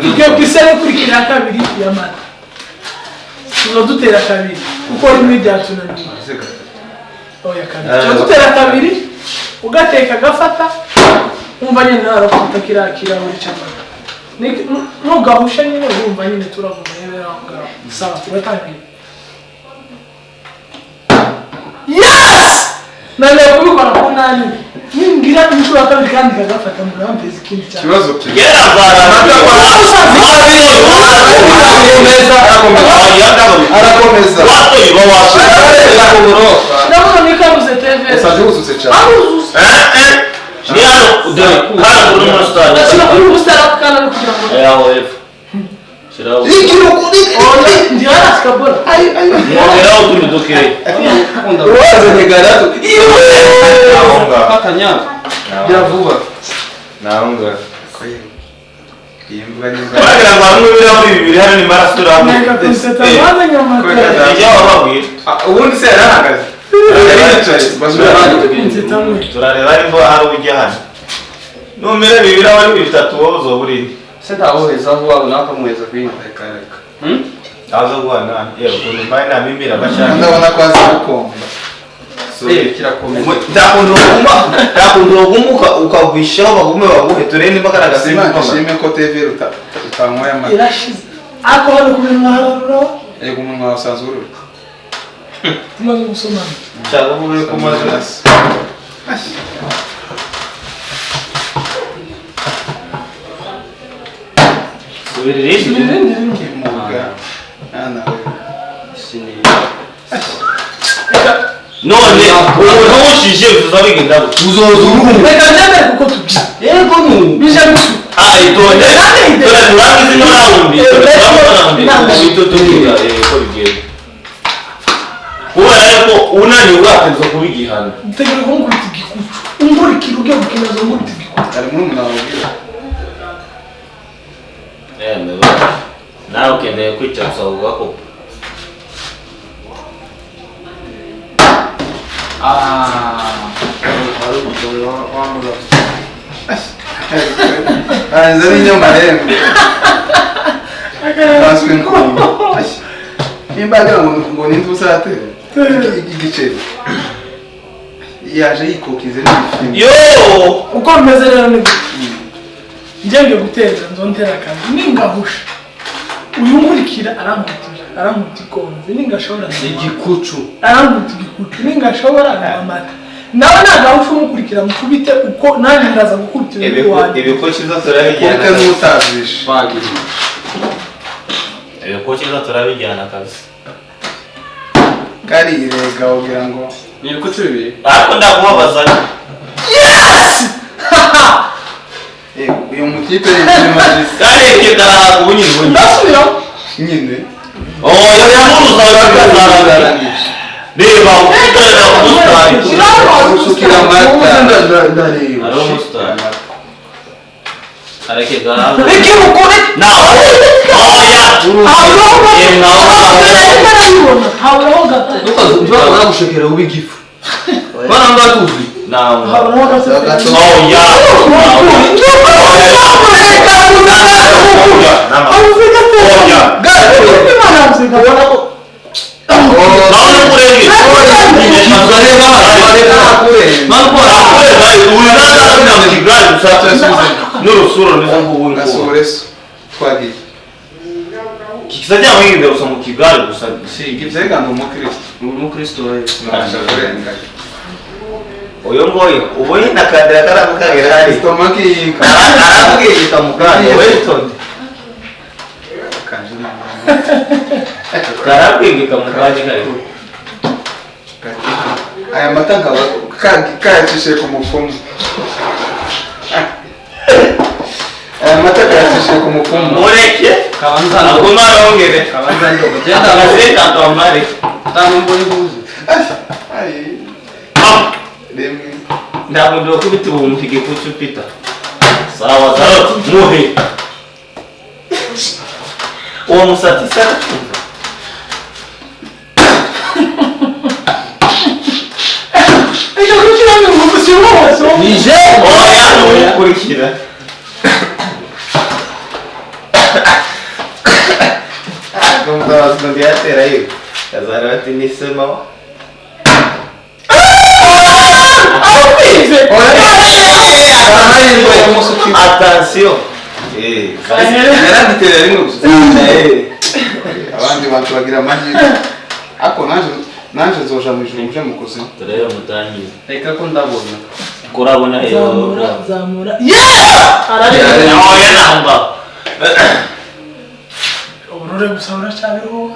Tugiye ku isi ikurikira ya kabiri y'amata. Tuzadutera kabiri kuko rimwe ryatunaniye. Oya kabiri. Tuzadutera kabiri ugateka agafata umva nyine nawe arakubita kiriya kirahuri cy'amata. Nugahusha nyine urumva nyine turaguma yewe aho ngaho. Sawa turatangiye. Yes! Nanjye kubikora ku nani. Ningira inshuro ya kabiri kandi kagafata murampeza ikindi cyane. Ikibazo kiri. Arakomeza. Ndabona nikabuze TV. Usanze wuzutse cyane. Aruzuze. Ni hano dore hano kuri umusitari. Ndashyira kuri ubusitani ako kana no kugira ngo. Aho hepfo. Shyiraho. Ndi hasi kabora. Mwongeraho utundi dukeya. Wazanye garatu. Aho ngaho. Fatanya. Bya vuba. Naho ngaho. Iyi mbwa ni mbwa. Wagira ngo hamwe ibirahuri bibiri hano ni maraso hamwe. Nega kunseta wazanye amata. Ijya wababwira. Ubundi se yarahagaze. Yari yicaye. Basubira Kunseta mwe. Turareba nimba hari ujya hano. Numira ibirahuri bitatu wowe uzoba urinde. Se ntawoheza aho waba nakamuheza kwinga. Reka reka. Aza guhana yewe ukuntu mbaye namimira abashaka. Ndabona ko azi gukomba. Kirakomeza. Ntakuntu woguma ukagwishaho bagume baguhe turebe nimba kari agasimba. Imana ishime ko TV utanyweye amata. Irashize. Ako hano ku bintu hararura. Yego umunwa wasanzwe urura. Tumaze gusomana. Nshaka kuvuga ko umaze. Subira irindi. Kimuga. Ana we. None umuntu ushije bizoza bigenda gute? Uzoza urumva. Reka ndemere kuko tubyina. Yego nu. Bije gusa. Ah, itonde. Dore turangize ino rawundi. Dore turangize ino rawundi. Ko bigenda. Kubera yuko unaniwe urategerezwa kuba igihano. Utegereje kumukubita igikucu. Ungurikira ugiye gukina zo ngukubita igikucu. Ari muri umuntu wabwira. Nawe ukeneye kwicara gusa ugakopa. Arangiza n'inyamahembe. Baswe nkumva. Nimba agira ngo ninde uzatera igiceri. Yaje yikokize n'ibifimbo. Yo! Uko bimeze rero ni gutya. Njye ngiye gutera nzontera kandi ningahusha. Uyu nkurikira arankubita ikonze ningashobora Igikucu. arankubita igikucu ningashobora amata. Nawe nagahusha umukurikira mukubite uko nanjye ndaza gukubita uyu wanjye. Ibikoki zo turabijyana. Kureka n'utazishe. Bagira. Ibikoki zo turabijyana kabisa. Kari irega ugira ngo Ni ibikucu bibiri. Ariko ndakubabaza. Yes! Uyu mutipe ni majisi. Kare kara ubunyine ubunyine. Ndasubira. Nyine. Oh, yamuruza Yarangije. Reba ukitorera umusitari. Usukira amata. Ndareba. Ari umusitari. Areke garanga. Reka ukore. Nawe. Oya. Haburaho gato. Ntukaza gushekera uba igifu. Bana ngatuzi. Nawe. Haburaho gato. Oya. Twagiye. Kikizajya mwinda gusa mu Kigali gusa si Mbega ni umukristo. Umukristo we. Nabasha kurenganya. Uyu nguyu ubu nyine akandira karamukagira hari. Stomach yika. Arabwiyita mukanya wetonde. Kanje Karabwiyita mukanya kare. Aya mata nkaba kayacishije ku mupfumu. Aya mata kayacishije ku mupfumu. Mureke. Kabanza Aguma arongere. Kabanza ndogo. Genda Akazeta akamare. Ntabwo ihuze. Ai. Rimwe. Ntabwo ndakubita ubu mufike kucu Peter. Sawa sawa muhe. Uwo musatsi se aracyumva. Reka gushyiramo ingufu si wose. Nije. Oya ntukurikira. Mutabazi ngo ndiyatera yewe. Kazara ati nisema. Awize. Attention. Yaranditera rimwe gusa. Abandi bantu bagira amahirwe. Ako nanje nzoja mu ijuru muje mu kuzimu. Turebe mutangize. Reka ko ndabona. Kurabona Zamura, zamura. Yeah! Ararenga. Oya namba. Uburure gusa buracyariho.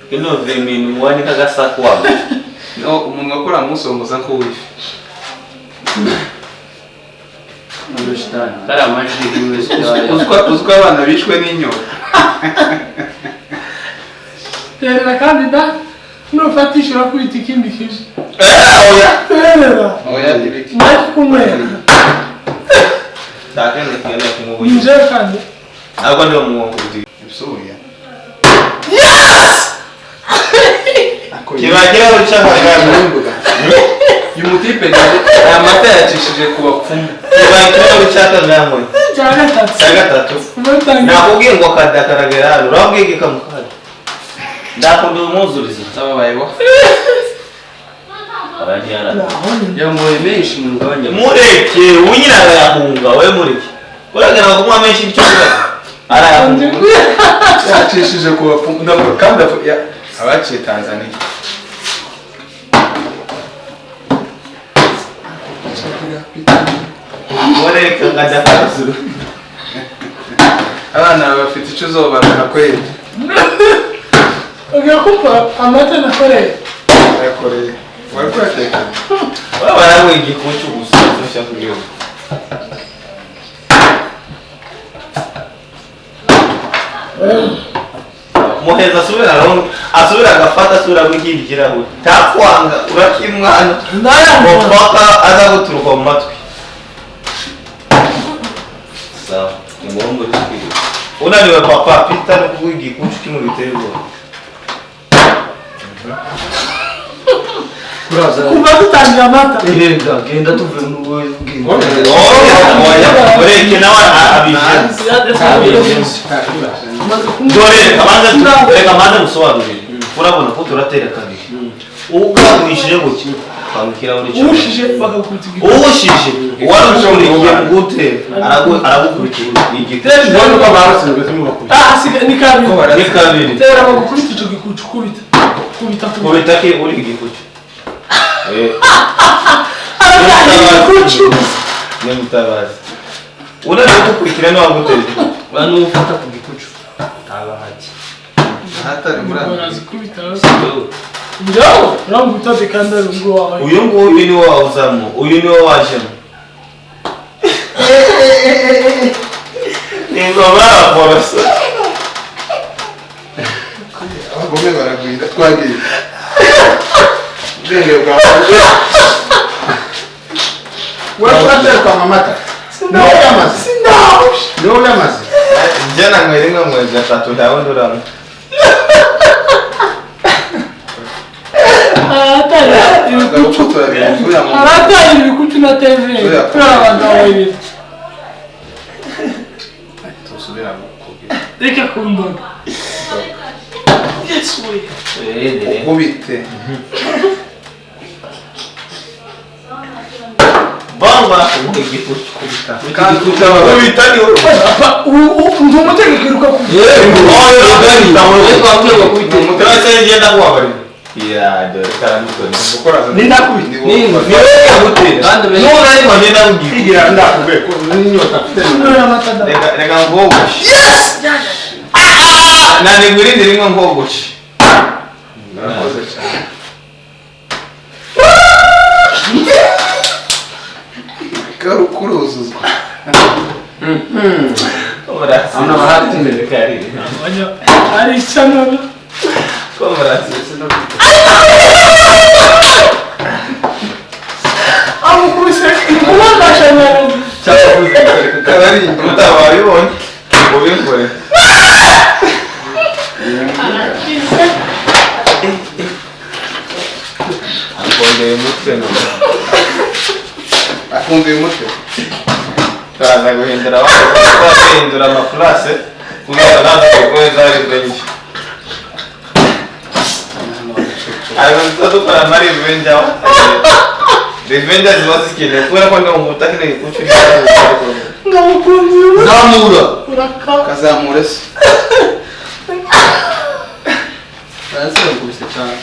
Kino vimini mwani kagasakwa. No umuntu akora musongoza ko wifi. Kari amajwi wese. Uziko abana bishwe n'inyota. Terera kandi da nufatisha urakubita ikindi kije. Oya. Terera. Oya ibiki. Mike kumwera. Takende kugenda kumubuye. Nje kandi. Ariko ndiyo muwundi. Ibisuya. Yes! Kibagira ucakagana. Yumutipe aya mata yacishije ku bapfumu. Kibagira ucakagana. Cya gatatu. Cya gatatu. Nakubwiye ngo akadakaragera hano. Urabwiye kamukara. Ndakunda umwuzurizo. Sababayeho. Yangoye menshi mu ngabanya. Mureke unyina arayahunga we mureke. Uragana kunywa menshi icyo arayahunga. Yacishije ku bapfumu kandi abaciye Tanzania. Mureke akadakaragera. Abana bafite icyo uzobarana kweli. Ugiye kumpa amata nakoreye. Yakoreye. Wari kuyateka. Waba igikucu gusa ushaka kugira. Muheza asubira asubira agafata asubira mu kindi kirahure. Takwanga urakimwana. Ndayanga aza guturuka mu matwi. Sawa, ni ngombwa tukiri. Unaniwe papa Peter no kuvuga igikucu kimwe biteye ubwoba. Kuva dutangira amata. Genda genda tuve mu bwingo. Oya, ureke nawe abije. Dore reka manze musobanurire. Urabona ko turatera kabiri. Ugwishije gutya kwangukira uri cyo. Ushije bakakubita igikucu. Ushije warukurikiye gute aragukurikiye igikucu. None ko barasubije bakubita. Ah, ni kabiri. Ni kabiri. Tera bagukubita ico gikucu kubita. Kubita kubita ke uri igikucu. Igikucu. Ni mutabazi. Unaniwe gukurikira no wagutera igikucu. Bano ufata ku gikucu. Tabahati. Hatari muri arazikubita. Njoo, rambuta bekanda rungu wawe. Uyu nguyu ni wawuzamo, uyu ni wajemo. Ni ngoma borosa. Abagome baragwira twagiye. Ubwenge bwawe. Wewe kwa mamata. Niwe uyamaze. Njye nanyweye rimwe mu gatatu ndabona. Aratari ibikucu na TV kuri abagabo babiri. Reka kumbona. Yesu we. Ukubite. Bamba igikucu kubita. Kandi kubita ni Ndumutegeka iruka ku. Ya, dore karamutoni. Nindakubita. Ni wewe yagutera. None ariko ndakubwira. Igira ndakubwiye ko n'inyota mfite. Reka reka ngogoshe. Yes! Nani ngurinde rimwe ngogoshe. Murakoze cyane. Karukuruzuzwa. Ana bahati mbere kari. Ari cyane. Amukubise inkuba amashanyarazi. Utababibonye ubikore. Akondeye umutwe none. Akondeye umutwe. Turaza guhindura guhindura amapurase kugira ngo natwe kuko zari benshi. dukora ama revenge aho. Revenge ziba zikenewe kubera ko ndi umuta kino gikucu. Ngamukunzi. Zamura. Uraka. Kazamure se. Barasa bakubise cyane.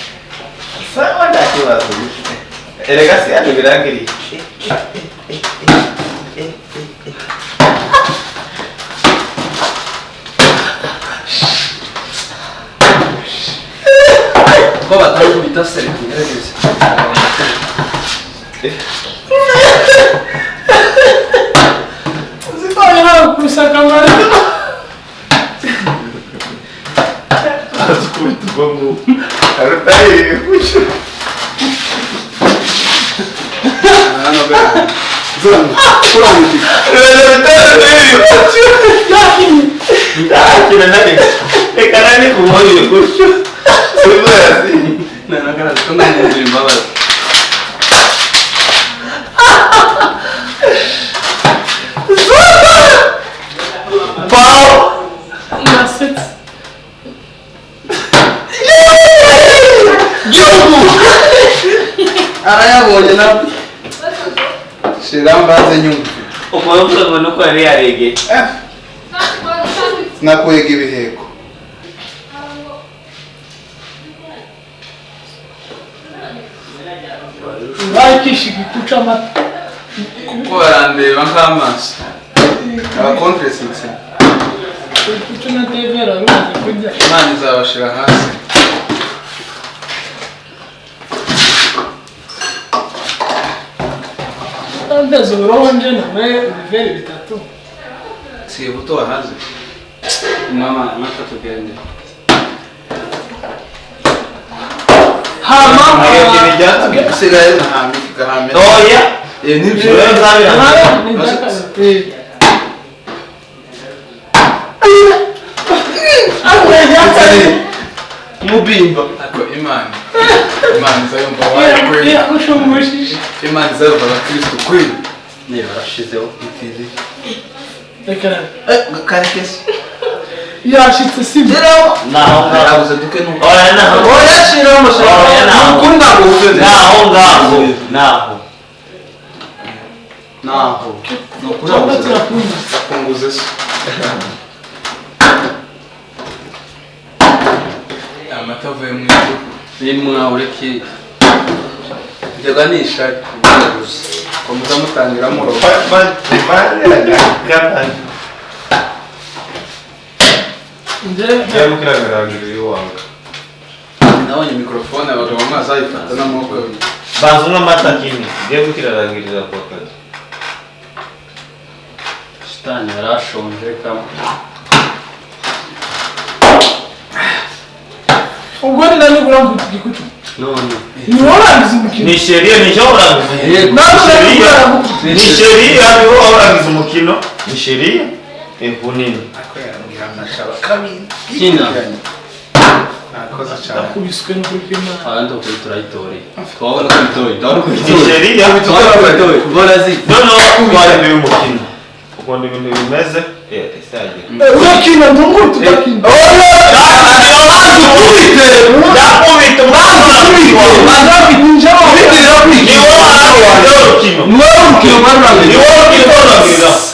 Sawa nta kibazo. Erega si hano birangiriye. Ko batakubita se ngerageze. Zikora nakubise akamaro. Azikubita ubwo ngubwo. Arutaye ibikucu. Hano be. Zuramu. Uramuti. Yakinye. Ntakina na rimwe. Reka nani kumubona ibikucu. Simbazi. Nanagaraza ko ndamwumvira imbabazi. Pau! Nasetse. Arayabonye nawe. Shira mbanze nyumve. Uko ngo nuko yari yaregeye. Nakwega ibiheko. Bakisha igikuca amata. Kuko barandeba nk'amaso. Aba contre six. Igikuca na tevera rumaze kurya. Imana izabashira hasi. Ndeze uburonje nawe ibiveri bitatu. Si buto wahaze. Mama, amata tugende. Hama. Usigaye nahame gahame. Oya. Nibyo. Mubimba. Ako Imana. Imana izayumva wayo kweli. Imana izayumva abakristo kweli. Niba barashizeho itiri. Reka. Karekesi. Yashitse sibyo. Naho ngaho. Nabuze duke nuko. Oya naho. Oya shiraho amashanyarazi. Oya naho. Nukuri ntabwo wuzuye. Naho ngaho. Naho. Naho. Nukuri ntabwo wuzuye. Apunguze se. Amata avuye mu iduka. Nimwa ureke. Njyaga nisha gusa. Komeza mutangira muroba. Nabonye mikrofone abagabo amazi ayifata n'amaboko yombi. Banza unywe amata kimwe. Ngiye gukirarangirira kwa kazi. Shitani yarashonje kamwe. Ubwo ni nani kurambuka igikucu? None. Ni wowe urangiza umukino. Ni sheria ni cyo urangiza. Ni Ni sheria ni wowe urangiza umukino. Ni sheria. Ehunini. Ako yarambwira amashaba kabiri. Kina. Nakoze cyane. Nakubiswe n'ukuri kw'Imana. Abandi ukuri turayitoreye. Twabona ko bitoye. Twabona ko Ni bitoye. sheria. Twabona ko bitoye. Mbona zi. Noneho twahinduye umukino. Ukuntu ibintu bimeze. Ese yagiye. Urakina ndunguru tudakina. Ndakubita umwana.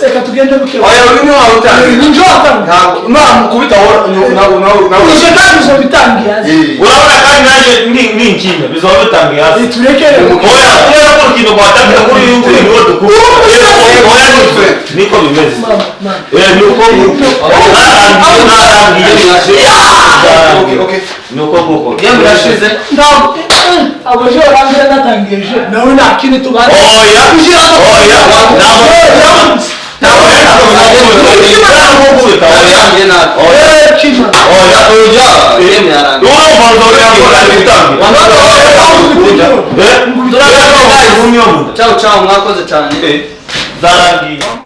Reka tugende buke. Oya urimo wawutangira. Ninjye watangira. Ntabwo namukubita wowe nawe. Ije kandi uzobitangiye hasi. Urabona kandi nanjye ninkina bizaba bitangiye hasi. Turekere. Oya kubera ko urukino rwatangira kuri uyu nguyu niwo dukura. Oya niko bimeze. Mama, mama. Oya niko narangiye. Okay. Nuko nguko. Game irashize. Ntabwo abo je orangira natangiye je. Nawe nta kintu tubana. Oya. Oya. Ntabwo Yarangiye nabi. Oya. Kina. Oya. Oya. Game yarangiye. Urumva Ciao ciao mwakoze cyane. Zarangiye.